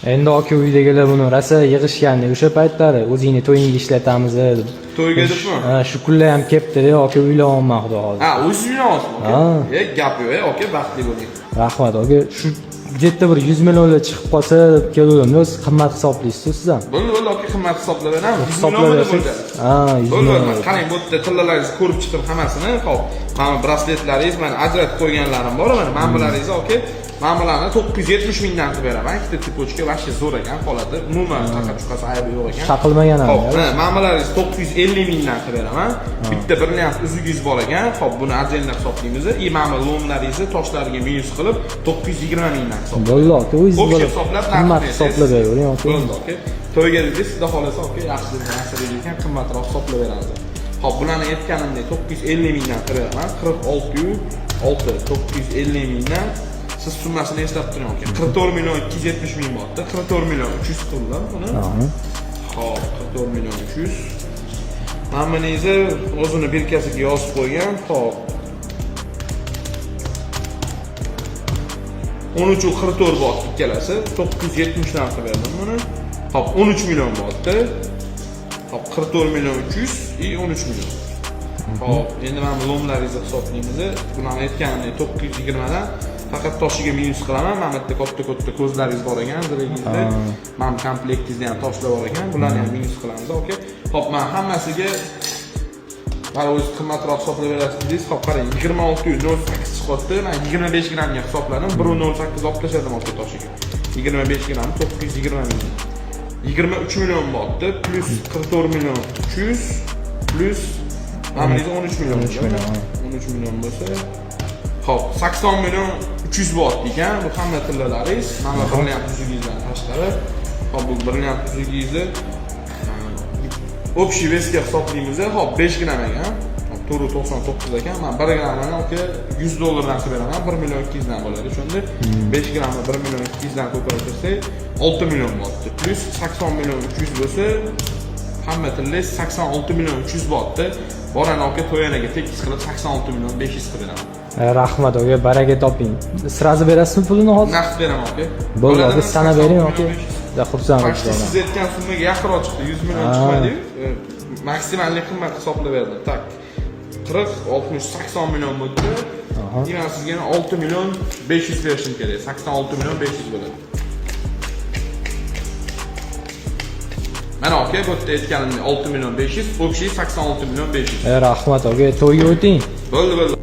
Endi aka uydagilar buni rosa yig'ishgandi o'sha paytlari, o'zingni to'yingga ishlatamiz deb. To'yga debmi? Ha, shu kunlar ham kelibdi-da, aka, uylayapman xudo xohlasa. Ha, o'zingiz uylayapsizmi, aka? Ha. E, gap yo'q, e, aka, baxtli bo'ling. Rahmat, aka. Shu где-то bir 100 millionlar chiqib qolsa deb kelgandim. O'zi qimmat hisoblaysiz siz ham. Bo'ldi, bo'ldi, aka, qimmat hisoblab beraman. 100 Hisoblab million bersangiz. bo'ladi. Ha, 100 Bo'ldi, million. bo'ldi. Qarang, bu yerda tillalaringizni ko'rib chiqdim hammasini. Xo'p, mana brasletlaringiz, mana ajratib qo'yganlarim bor, mana bularingizni aka, mana bularni 970 mingdan qilib beraman. Ikkita цепочка вообще zo'r ekan holati. Umuman taqa-chuqasi aybi yo'q ekan. Taqilmagan ham. Xo'p, mana bularingizni 950 mingdan qilib beraman. Bitta brilliant uzugingiz bor ekan. Xo'p, buni отдельно hisoblaymiz. И mana bu lomlaringizni toshlariga minus qilib 920 mingdan hisoblaymiz. Bo'ldi, aka, o'zingiz Общий bo'lib. hisoblab Qimmat narxini hisoblab beravering, aka. Bo'ldi, aka. To'yga dedingiz, xudo xohlasa, aka, yaxshi narsa ekan, qimmatroq hisoblab beramiz. Xo'p, bularni aytganimdek 950 mingdan qilib beraman. 46 yu 6 950 mingdan siz summasini eslab turing, aka. 44 million 270 ming bo'ldi. 44 million 300 qildim buni. Xo'p, 44 million 300. Mana buningizni o'zini birkasiga yozib qo'ygan. Xo'p. 13.44 bot ikkalasi. 970 dan qilib berdim buni. Xo'p, 13 million botdi. Xo'p, 44 million 300 и 13 million. Xo'p, endi mana bu lomlaringizni hisoblaymiz. Bularni aytganimdek 920 dan faqat toshiga minus qilaman. Mana bu yerda katta-katta ko'zlaringiz bor ekan, ziragingizda. Mana bu komplektingizda ham toshlar bor ekan. Bularni ham minus qilamiz, okey. Xo'p, mana hammasiga mana o'zi qimmatroq hisoblab berasiz dedingiz. Xo'p, qarang, 26.08 chiqyapti. Men 25 grammga hisobladim. 1.08 olib tashladim aka toshiga. 25 gramm 920 ming. 23 million botdi, plus 44 million 300 plus mana bu 13 million. 13 million, ha. 13 million bo'lsa, xo'p, 80 million 300 bot ekan. Bu hamma tillalaringiz, mana brilliant uzugingizdan tashqari. Xo'p, bu brilliant uzugingizni общий вес ga hisoblaymiz. Xo'p, 5 gramm ekan. Xo'p, 499 ekan. Men 1 grammini aka 100 dollardan qilib beraman. 1 million 200 dan bo'ladi. Shunda 5 grammni 1 million 200 dan ko'paytirsak 6 million bo'ladi. Plus 80 million 300 bo'lsa, hamma tillangiz 86 million 300 botdi. Borani aka to'yanaga tekis qilib 86 million 500 qilib beraman. Rahmat, aka, baraka toping. Сразу berasizmi pulini hozir? Naqd beraman, aka. Bo'ldi, aka, Bo'ladimi? sanab 86 bering, million aka. 500. Juda xursand Почти bo'ldim. siz aytgan summaga yaqinroq chiqdi. 100 million chiqmadi-yu. Maksimallik qimmat hisoblab berdim. Так. 40, 60, 80 million bo'ldi. Demak, sizga yana 6 million 500 berishim kerak. 86 million 500 bo'ladi. Mana aka, bu yerda aytganimdek 6 million 500, общий 86 million 500. Rahmat, aka, to'yga o'ting. Bo'ldi, bo'ldi.